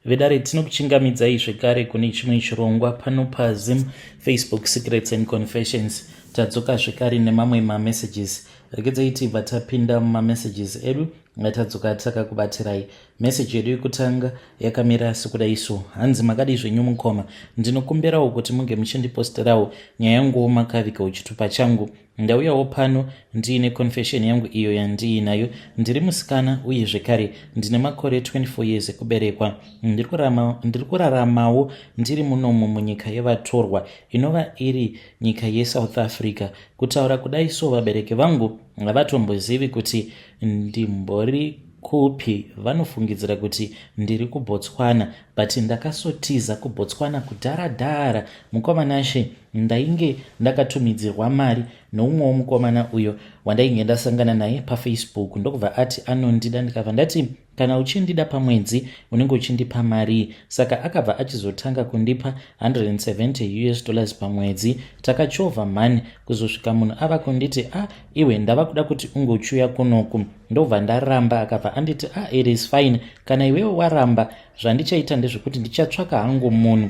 Vedare, tinokuchingamidzai zvekare kune chimwe chirongwa pano paZim Facebook Secrets and Confessions. Tadzoka zvekare nemamwe mamessages. Regedzai tibva tapinda mumamessages edu atadzoka takakubatirai. Meseji yedu yekutanga yakamira sekudai so. Hanzi, makadii zvenyu mukoma? Ndinokumbirawo kuti munge muchindiposterawo nyaya yanguwo makaviga chitupa changu. Ndauyawo pano ndiine confession yangu iyo yandiinayo. Ndiri musikana uye zvekare ndine makore 24 years ekuberekwa. Ndiri kuraramawo ndiri munomu munyika yevatorwa, inova iri nyika yeSouth Africa. Kutaura kudai so, vabereki vangu havatombozivi kuti ndimbori kupi. Vanofungidzira kuti ndiri kuBotswana, but ndakasotiza kuBotswana kudhara dhara. Mukomanashe, ndainge ndakatumidzirwa mari neumwewo mukomana uyo wandainge ndasangana naye paFacebook, ndokubva ati anondida. Ndikabva ndati, kana uchindida, pamwedzi unenge uchindipa mari. Saka akabva achizotanga kundipa 170 US dollars pamwedzi. Takachovha mhani kuzosvika munhu ava kunditi, a ah, iwe, ndava kuda kuti unge uchiuya kunoku. Ndobva ndaramba. Akabva anditi, ah, it is fine, kana iwewe waramba, zvandichaita ndezvekuti ndichatsvaka hangu munhu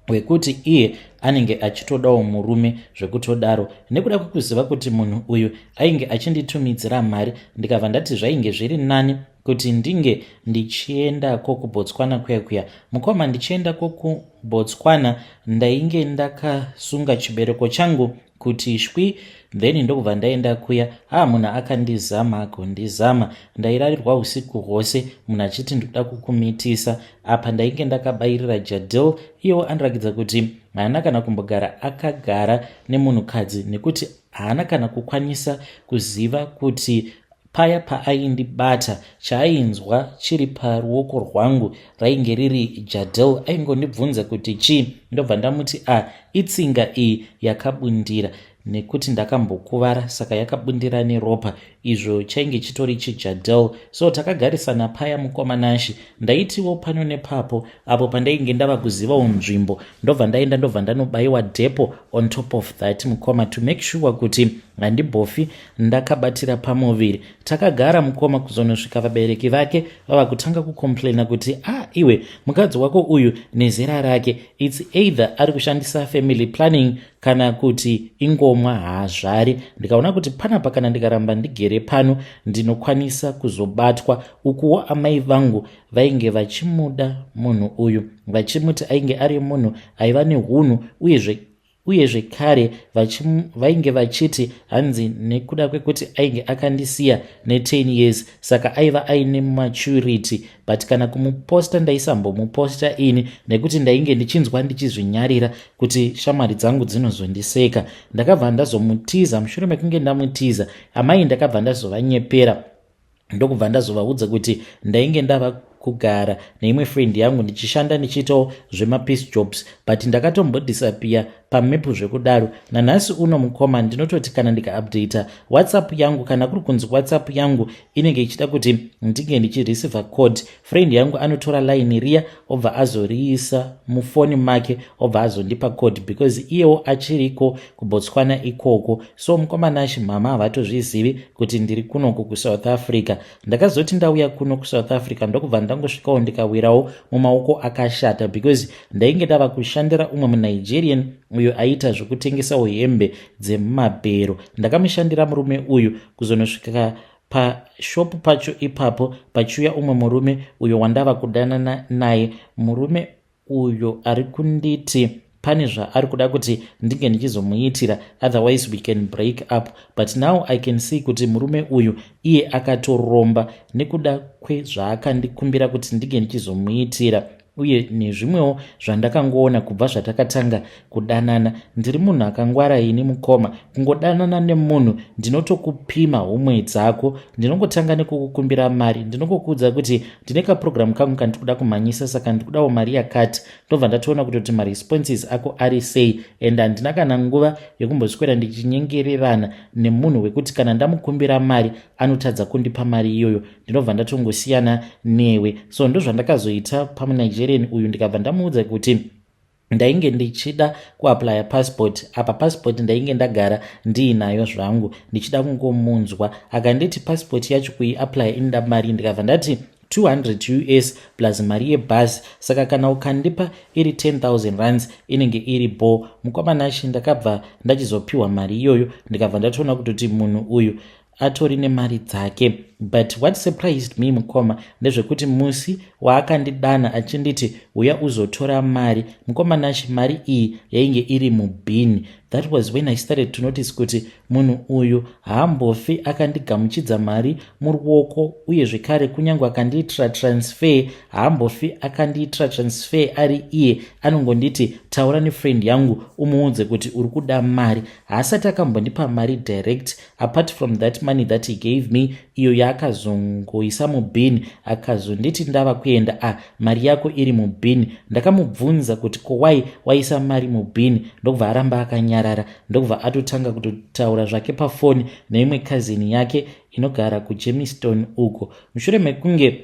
wekuti iye anenge achitodawo murume zvekutodaro. Nekuda kwekuziva kuti munhu uyu ainge achinditumidzira mari, ndikabva ndati zvainge zviri nani kuti ndinge ndichiendako kuBotswana kuya kuya. Mukoma, ndichiendako kuBotswana ndainge ndakasunga chibereko changu kuti shwi, then ndokubva ndaenda kuya. Ha, munhu akandizama, agondizama. Ndairarirwa usiku hwose, munhu achiti, ndikuda kukumitisa. Apa ndainge ndakabayirira Jadel. Iyewo anoratidza kuti haana kana kumbogara akagara nemunhukadzi, nekuti haana kana kukwanisa kuziva kuti paya paaindibata, chaainzwa chiri paruoko rwangu rainge riri Jadel. Aingondibvunza kuti chii, ndobva ndamuti, a, itsinga iyi yakabundira, nekuti ndakambokuvara, saka yakabundira neropa, izvo chainge chitori chiJadel. So takagarisana paya, mukomanashi. Ndaitiwo pano nepapo apo pandainge ndava kuzivawo nzvimbo, ndobva ndaenda, ndobva ndanobayiwa depo. On top of that, mukoma, to make sure kuti handibhofi ndakabatira pamuviri. Takagara, mukoma, kuzonosvika vabereki vake vava kutanga kucomplaina kuti, ah, iwe, mukadzi wako uyu nezera rake, it's either ari kushandisa family planning kana kuti ingomwa, haazvari. Ndikaona kuti panapa kana ndikaramba ndigere pano ndinokwanisa kuzobatwa. Ukuwo amai vangu vainge vachimuda munhu uyu, vachimuti ainge ari munhu aiva neunhu, uyezve uye zvekare vainge vachiti hanzi nekuda kwekuti ainge akandisiya ne10 years, saka aiva aine maturity. But kana kumuposta ndaisambomuposta ini, nekuti ndainge ndichinzwa ndichizvinyarira kuti shamwari dzangu dzinozondiseka. Ndakabva ndazomutiza. Mushure mekunge ndamutiza, amai ndakabva ndazovanyepera, ndokubva ndazovaudza kuti ndainge ndava kugara neimwe friend yangu, ndichishanda, ndichiitawo zvemapiece jobs, but ndakatombodisappear pamepu zvekudaro. Nanhasi uno, mukoma, ndinototi kana ndikaupdata WhatsApp yangu, kana kuri kunzi WhatsApp yangu inenge ichida kuti ndinge ndichireceiva code, friend yangu anotora line riya, obva azoriisa mufoni make, obva azondipa code, because iyewo achiriko kuBotswana ikoko. So mukomanashi, mama havatozvizivi kuti ndiri kunoku kuSouth Africa. Ndakazoti ndauya kuno kuSouth Africa, ndokubva ndangosvikawo ndikawirawo mumaoko akashata, because ndainge ndava kushandira umwe muNigerian uyo aiita zvekutengesawo hembe dzemumabhero. Ndakamushandira murume uyu kuzonosvika pashopu pacho ipapo pachiuya umwe murume uyo wandava kudanana naye. Murume uyo ari kunditi pane zvaari kuda kuti ndinge ndichizomuitira, otherwise we can break up. But now I can see kuti murume uyu iye akatoromba, nekuda kwezvaakandikumbira kuti ndinge ndichizomuitira, uye nezvimwewo zvandakangoona kubva zvatakatanga kudanana. Ndiri munhu akangwara ini, mukoma. Kungodanana nemunhu, ndinotokupima homwe dzako. Ndinongotanga nekukukumbira mari. Ndinongokuudza kuti ndine kaprogramu kangu kandiri kuda kumhanyisa, saka ndikudawo mari yakati. Ndobva ndatoona kutoti maresponses ako ari sei, and handina kana nguva yekumboswera ndichinyengererana nemunhu wekuti kana ndamukumbira mari anotadza kundipa mari iyoyo. Ndinobva ndatongosiyana newe. So ndozvandakazoita pamuNigerian uyu. Ndikabva ndamuudza kuti ndainge ndichida kuapplya passport. Apa passport ndainge ndagara ndiinayo zvangu, ndichida kungomunzwa. Akanditi passport yacho kuiapplya inoda mari. Ndikabva ndati 200 US plus mari yebhazi, saka kana ukandipa iri 10,000 rands inenge iri bo. Mukoma Nashe, ndakabva ndachizopiwa mari iyoyo, ndikabva ndatoona kutoti munhu uyu atori nemari dzake. But what surprised me, mukoma, ndezvekuti musi waakandidana achinditi uya uzotora mari, mukoma Nashe, mari iyi yainge iri mubhini. That was when I started to notice kuti munhu uyu haambofi akandigamuchidza mari muruoko. Uye zvekare, kunyange akandiitira transfer, haambofi akandiitira transfer ari iye. Anongonditi, "Taura nefriend yangu, umuudze kuti uri kuda mari." Haasati akambondipa mari direct, apart from that money that he gave me, iyo yaakazongoisa mubhini. Akazonditi ndava kuenda, "A ah, mari yako iri mubhini." Ndakamubvunza kuti, "Ko wai waisa mari mubhini?" Ndokubva aramba akanyarara, ndokubva atotanga kutotaura zvake pafoni neimwe kazini yake inogara kuGermiston uko. Mushure mekunge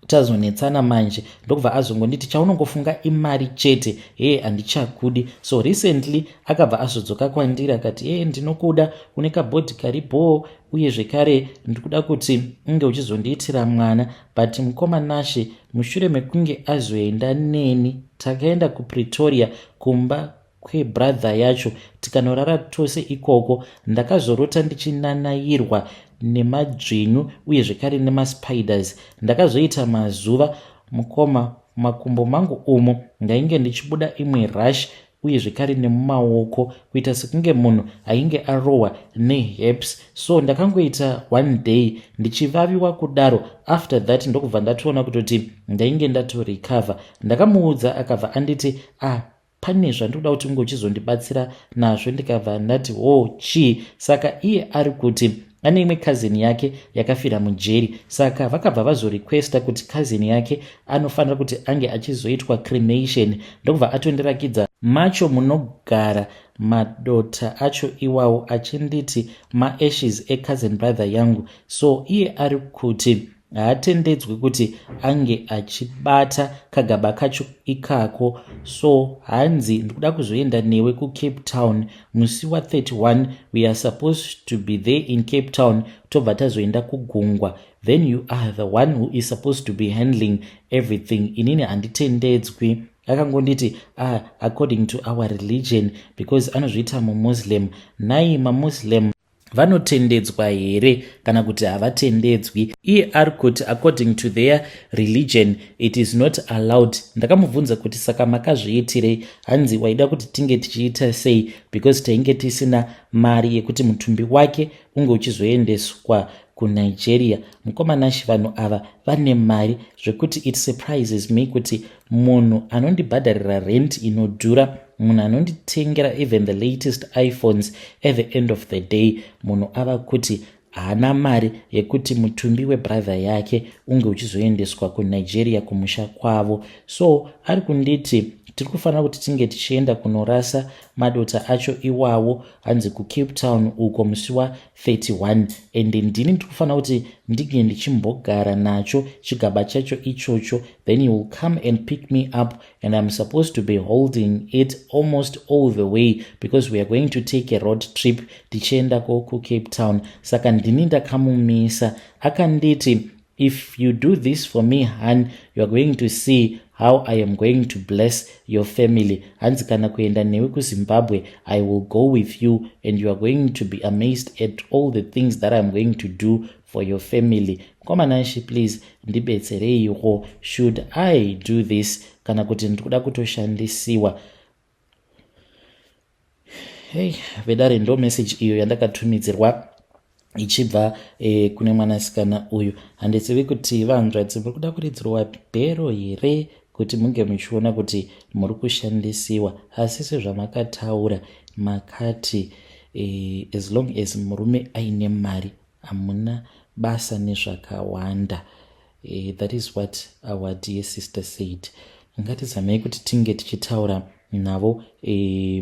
tazonetsana manje, ndokubva azongonditi, "Chaunongofunga imari chete, hee, handichakudi." So recently akabva azodzoka kwandiri akati, "Hee, ndinokuda, une kabhodhi kari bhoo, uye zvekare ndikuda kuti unge uchizondiitira mwana." But mukoma Nashe, mushure mekunge azoenda neni, takaenda kuPretoria kumba kwebrother yacho, tikanorara tose ikoko. Ndakazorota ndichinanayirwa nemadzvinyu uye zvekare nemaspiders. Ndakazoita mazuva, mukoma, makumbo mangu umo ndainge ndichibuda imwe rash, uye zvekare nemumaoko, kuita sekunge munhu ainge arohwa neherpes. So ndakangoita one day ndichivaviwa kudaro. After that ndokubva ndatoona kutoti ndainge ndatorecover. Ndakamuudza, akabva anditi, "Ah, pane zvandinoda kuti unge uchizondibatsira nazvo." Ndikabva ndati, "Ho, oh, chii?" Saka iye ari kuti ane imwe kazini yake yakafira mujeri, saka vakabva vazorequesta kuti kazini yake anofanira kuti ange achizoitwa cremation. Ndokubva atondirakidza macho munogara madota acho iwawo, achinditi maashes ecousin brother yangu. So iye ari kuti haatendedzwi kuti ange achibata kagaba kacho ikako. So hanzi, "Ndikuda kuzoenda newe kuCape Town musi wa31. We are supposed to be there in Cape Town, tobva tazoenda kugungwa. Then you are the one who is supposed to be handling everything. Inini handitendedzwi." Akangonditi, "Ah, according to our religion," because anozviita muMuslim. Nai maMuslim vanotendedzwa here kana kuti havatendedzwi? Iye ari kuti according to their religion it is not allowed. Ndakamubvunza kuti, "Saka makazviitirei?" Hanzi, "Waida kuti tinge tichiita sei? Because tainge tisina mari yekuti mutumbi wake unge uchizoendeswa kuNigeria." Mukoma Nashe, vanhu ava vane mari zvekuti it surprises me kuti munhu anondibhadharira rent inodhura, munhu anonditengera even the latest iPhones, at the end of the day munhu ava kuti haana mari yekuti mutumbi webrother yake unge uchizoendeswa kuNigeria kumusha kwavo. So ari kunditi tiri kufanira kuti tinge tichienda kunorasa madota acho iwawo, hanzi kuCape Town uko, musi wa31, and ndini ndiri kufanira kuti ndinge ndichimbogara nacho chigaba chacho ichocho. Then he will come and pick me up and I'm supposed to be holding it almost all the way because we are going to take a road trip tichiendako kuCape Town. Saka ndini ndakamumisa. Akanditi, "If you do this for me, hun, you are going to see how I am going to bless your family." Hanzi, "Kana kuenda newe kuZimbabwe, I will go with you and you are going to be amazed at all the things that I am going to do for your family." Mukoma Nashe, please ndibetsereiwo. Should I do this kana kuti ndikuda kutoshandisiwa? Hei, vedare, ndo message iyo yandakatumidzirwa ichibva kune mwanasikana uyu. Handizivi kuti vanzvadzi muri kuda kuridzirwa bhero here kuti munge muchiona kuti muri kushandisiwa. Asi sezvamakataura, makati as long as murume aine mari, hamuna basa nezvakawanda. That is what our dear sister said. Ngatizamei kuti tinge tichitaura navo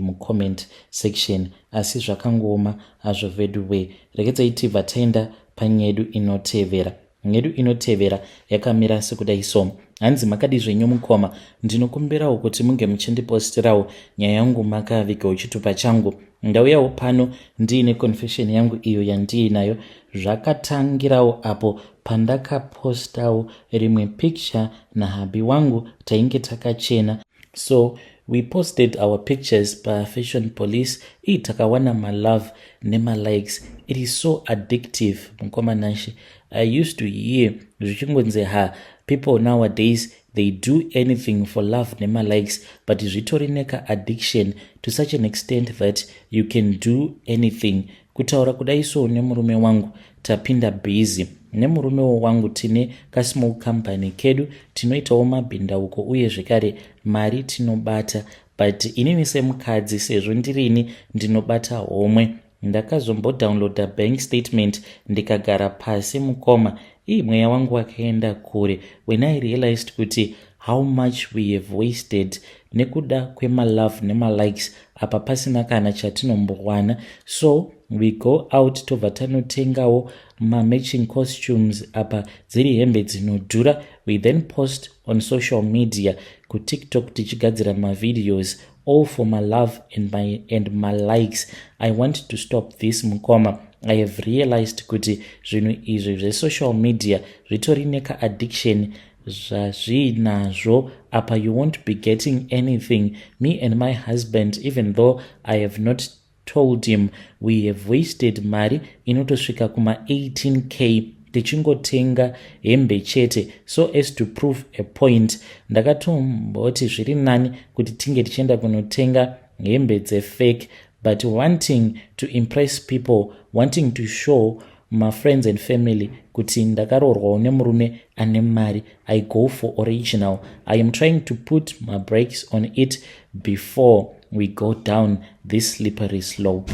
mucomment section, asi zvakangooma hazvo veduwe. Regedzai tibva taenda panyedu inotevera. Nyedu inotevera yakamira sekudai. So hanzi, "Makadi zvenyu mukoma? Ndinokumbirawo kuti munge muchindipostirawo nyaya yangu makavigawo chitupa changu. Ndauyawo pano ndiine confession yangu iyo yandiinayo. Zvakatangirawo apo pandakapostawo rimwe picture nahubby wangu, tainge takachena. So we posted our pictures paFashion Police. Ii, takawana malove nemalikes. It is so addictive, mukoma Nashe. I used to hear zvichingonzi, "Ha, people nowadays, they do anything for love nemalikes," but zvitori neka-addiction to such an extent that you can do anything. Kutaura kudai so, nemurume wangu tapinda busy. Nemurumewo wangu tine kasmall company kedu, tinoitawo mabhindauko uye zvekare mari tinobata. But inini semukadzi, sezvo ndirini ndinobata homwe, ndakazombodownloada bank statement ndikagara pasi, mukoma. Ii, mweya wangu wakaenda kure when I realized kuti how much we have wasted nekuda kwemalove nemalikes, apa pasina kana chatinombowana. So we go out, tobva tanotengawo mamatching costumes, apa dziri hembe dzinodhura. We then post on social media, kuTikTok, tichigadzira mavideos, all for my love and my likes. I want to stop this, mukoma. I have realized kuti zvinhu izvi zvesocial media zvitori nekaaddiction zvazviinazvo. Apa you won't be getting anything. Me and my husband, even though I have not told him, we have wasted mari inotosvika kuma18K tichingotenga hembe chete so as to prove a point. Ndakatomboti zviri nani kuti tinge tichienda kunotenga hembe dzefake, but wanting to impress people, wanting to show mafriends and family kuti ndakaroorwawo nemurume ane mari, I go for original. I am trying to put my brakes on it before we go down this slippery slope.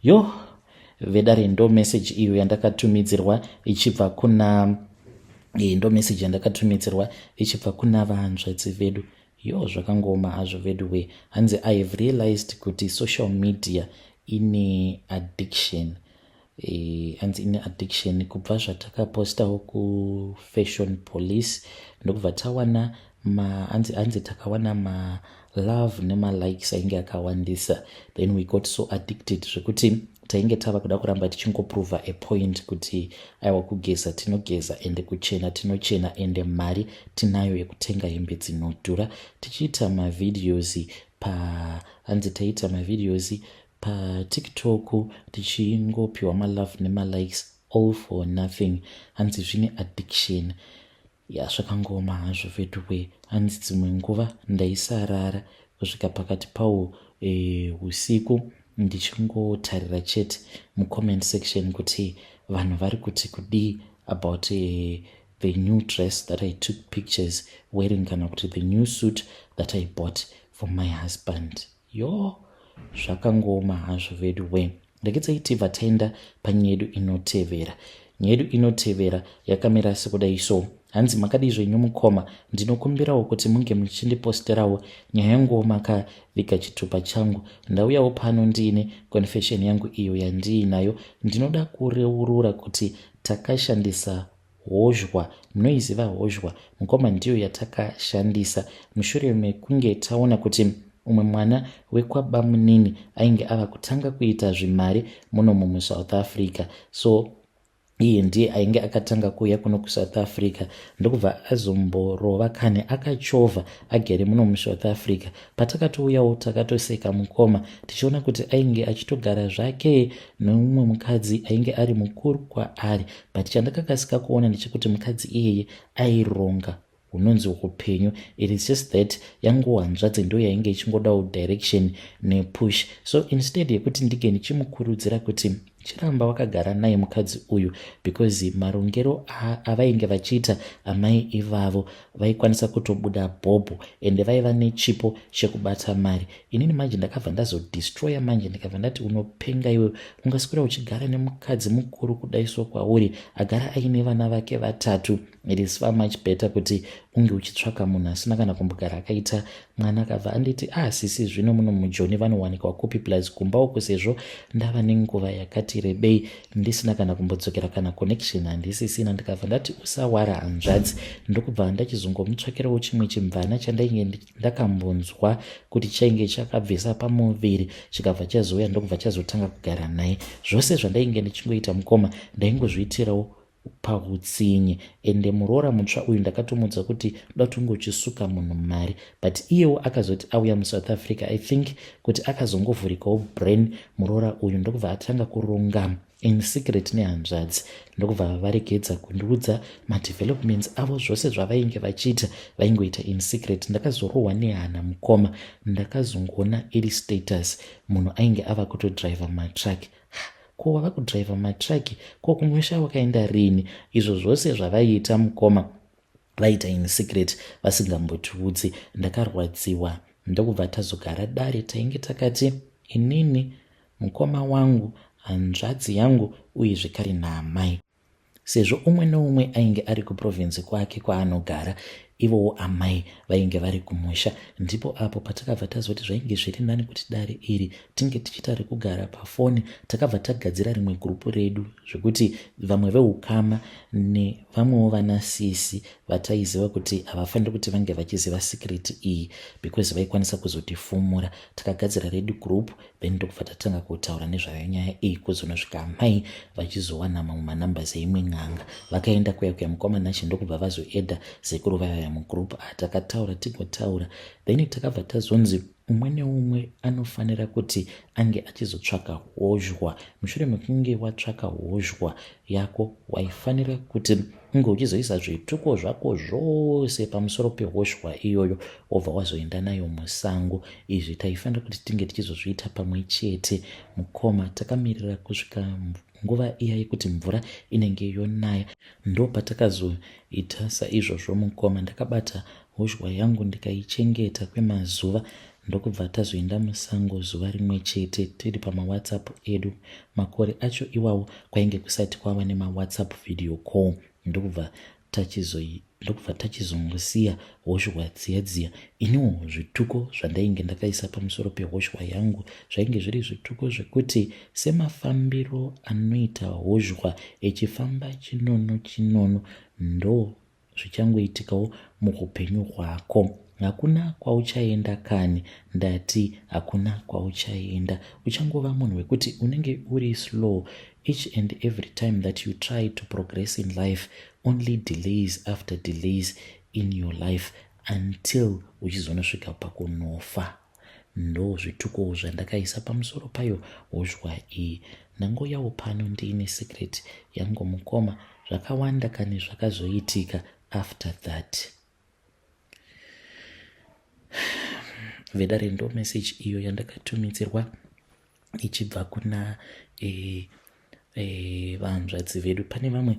Yo, vedare, ndo message iyo yandakatumidzirwa ichibva kuna ndo message yandakatumidzirwa ichibva kuna vahanzvadzi vedu. Yo, zvakangoma hazvo vedu we. Hanzi, "I have realized kuti social media ine addiction." Hanzi ine addiction. Kubva zvatakapostawo kuFashion Police, ndokubva tawana hanzi takawana malove nemalikes ainge akawandisa. Then we got so addicted zvekuti tainge tava kuda kuramba tichingoprova a point kuti aiwa, kugeza tinogeza, ende kuchena tinochena, ende mari tinayo yekutenga hembe dzinodhura, tichiita mavideos pa hanzi taita mavideos paTikTok, tichingopiwa malove nemalikes, all for nothing. Hanzi zvine addiction. Ya, zvakangoma hazvo veduwe. Hanzi dzimwe nguva ndaisarara kusvika pakati pawo usiku ndichingotarira chete mucomment section kuti vanhu vari kuti kudii about the new dress that I took pictures wearing, kana kuti the new suit that I bought for my husband. Yo, zvakangoma hazvo vedu we. Regedzai tibva taenda panyaya yedu inotevera. Nyaya yedu inotevera yakamira sekudai so. Hanzi, "Makadii zvenyu mukoma? Ndinokumbirawo kuti munge muchindiposterawo nyaya yanguwo makaviga chitupa changu. Ndauyawo pano ndiine confession yangu iyo yandiinayo. Ndinoda kureurura kuti takashandisa hozhwa. Munoiziva hozhwa, mukoma? Ndiyo yatakashandisa mushure mekunge taona kuti umwe mwana wekwabamunini ainge ava kutanga kuita zvimari munomu muSouth Africa. So iye ndiye ainge akatanga kuuya kuno kuSouth Africa, ndokubva azomborova kane akachovha agere muno muSouth Africa. Patakatouyawo takatoseka, mukoma, tichiona kuti ainge achitogara zvake neumwe mukadzi ainge ari mukuru kwaari. But chandakakasika kuona ndechekuti mukadzi iyeye aironga hunonzi upenyu. It is just that yangu hanzvadzi ndo yainge ichingodawo direction nepush. So instead yekuti ndinge ndichimukurudzira kuti chiramba wakagara naye mukadzi uyu, because marongero avainge vachiita amai ivavo, vaikwanisa kutobuda bhobho ende vaiva nechipo chekubata mari. Inini manje ndakabva ndazodestroya manje, ndikabva ndati, 'Unopenga iwe, ungaswera uchigara nemukadzi mukuru kudai so kwauri, agara aine vana vake vatatu? It is far much better kuti unge uchitsvaka munhu asina kana kumbogara akaita mwana.' Akabva anditi, 'Ah, sisi, zvino muno muJoni vanowanikwa kupi? Plus kumba uku, sezvo ndava nenguva yakati yakati rebei ndisina kana kumbodzokera kana connection handisisina. Ndikabva ndati usawara hanzvadzi, ndokubva ndachizongomutsvakirawo chimwe chimvana chandainge ndakambonzwa kuti chainge chakabvisa pamuviri, chikabva chazouya ndokubva chazotanga kugara naye. Zvose zvandainge ndichingoita mukoma ndaingozviitirawo pahutsinye, ende muroora mutsva uyu ndakatomuudza kuti ndoda kuti unge uchisuka munhu mari, but iyewo akazoti auya muSouth Africa, I think kuti akazongovhurikawo brain muroora uyu, ndokubva atanga kuronga in secret nehanzvadzi, ndokubva varegedza kundiudza madevelopments avo. Zvose zvavainge vachiita vaingoita in secret. Ndakazorohwa nehana mukoma, ndakazongoona iri status munhu ainge ava kutodriver matruck. Ko wava kudriver matruck, ko kumusha wakaenda rini? Izvo zvose zvavaiita mukoma vaita in secret vasingambotiudzi. Ndakarwadziwa, ndokubva tazogara dare. Tainge takati inini, mukoma wangu, hanzvadzi yangu uye zvekare naamai, sezvo umwe neumwe ainge ari kuprovince kwake kwaanogara, ivowo amai vainge vari kumusha. Ndipo apo patakabva tazoti zvainge zviri nani kuti dare iri tinge tichiita rekugara pafoni. Takabva tagadzira rimwe gurupu redu zvekuti vamwe veukama nevamwewo vanasisi vataiziva kuti havafaniri kuti vange vachiziva secret iyi because vaikwanisa kuzotifumura, takagadzira redu group. Then ndokubva tatanga kutaura nezvayo nyaya iyi, kuzonosvika amai vachizowana mamwe manumbers eimwe n'anga. Vakaenda kuya kuya mukoma Nashe, ndokubva vazoadda sekuru vaivaya mugroup. Takataura tigotaura, then takabva tazonzi umwe neumwe anofanira kuti ange achizotsvaka hozhwa. Mushure mekunge watsvaka hozhwa yako, waifanira kuti unge uchizoisa zvituko zvako zvose pamusoro pehozhwa iyoyo, wobva wazoenda nayo musango. Izvi taifanira kuti tinge tichizozviita pamwe chete mukoma, takamirira kusvika nguva iya yekuti mvura inenge yonaya. Ndo patakazoita saizvozvo mukoma. Ndakabata hozhwa yangu ndikaichengeta kwemazuva, ndokubva tazoenda musango zuva rimwe chete tiri pamawhatsapp edu. Makore acho iwawo kwainge kusati kwava nemawhatsapp video call. Ndokubva tachizongosiya hozhwa dziya dziya. Iniwo zvituko zvandainge ndakaisa pamusoro pehozhwa yangu zvainge zviri zvituko zvekuti semafambiro anoita hozhwa echifamba chinono chinono, ndo zvichangoitikawo muupenyu hwako. Hakuna kwauchaenda kani, ndati hakuna kwauchaenda. Uchangova munhu wekuti unenge uri slow each and every time that you try to progress in life, only delays after delays in your life until uchizonosvika pakunofa. Ndo zvituko zvandakaisa pamusoro payo hozhwa iyi. Ndangoyawo pano ndiine secret yangu mukoma. Zvakawanda kani zvakazoitika after that. Vedare, ndo message iyo yandakatumidzirwa ichibva kuna vanzvadzi vedu. Pane vamwe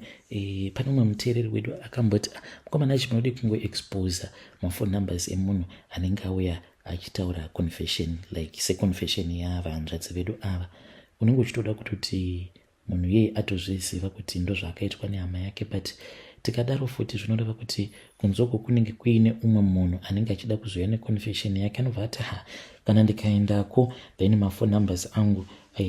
pane umwe muteereri wedu akamboti, ah, mukomana achi munodi kungoexposa maphone numbers emunhu anenge auya achitaura confession like seconfession yavanzvadzi vedu ava. Unenge uchitoda kutoti munhu iyeye atozviziva kuti ndozvaakaitwa nehama yake, but tikadaro futi zvinoreva kuti kunzoko kunenge kuine umwe munhu anenge achida kuzouya neconfession yake, anobva ati, ha, kana ndikaendako then maphone numbers angu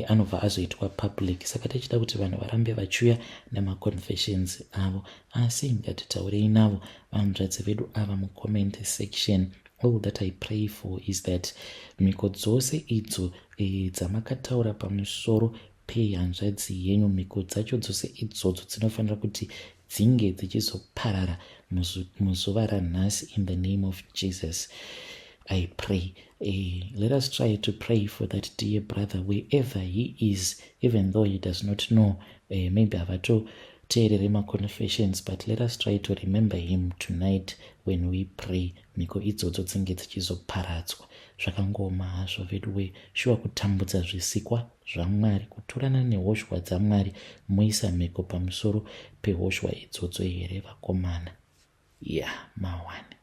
anobva azoitwa public. Saka tichida kuti vanhu varambe vachiuya nemaconfessions avo, asi ngatitaurei navo vanzvadzi vedu ava mucomment section. All that I pray for is that mhiko dzose idzo dzamakataura pamusoro pehanzvadzi yenyu, mhiko dzacho dzose idzodzo dzinofanira kuti dzinge dzichizoparara muzuva ranhasi. In the name of Jesus I pray. Let us try to pray for that dear brother wherever he is, even though he does not know, maybe havatoteerere maconfessions, but let us try to remember him tonight when we pray. Mhiko idzodzo dzinge dzichizoparadzwa. Zvakangoma hazvo vedu. Shuwa, kutambudza zvisikwa zvaMwari, kutorana nehozhwa dzaMwari, moisa mhiko pamusoro pehozhwa idzodzo here vakomana? Ya, yeah, mawani.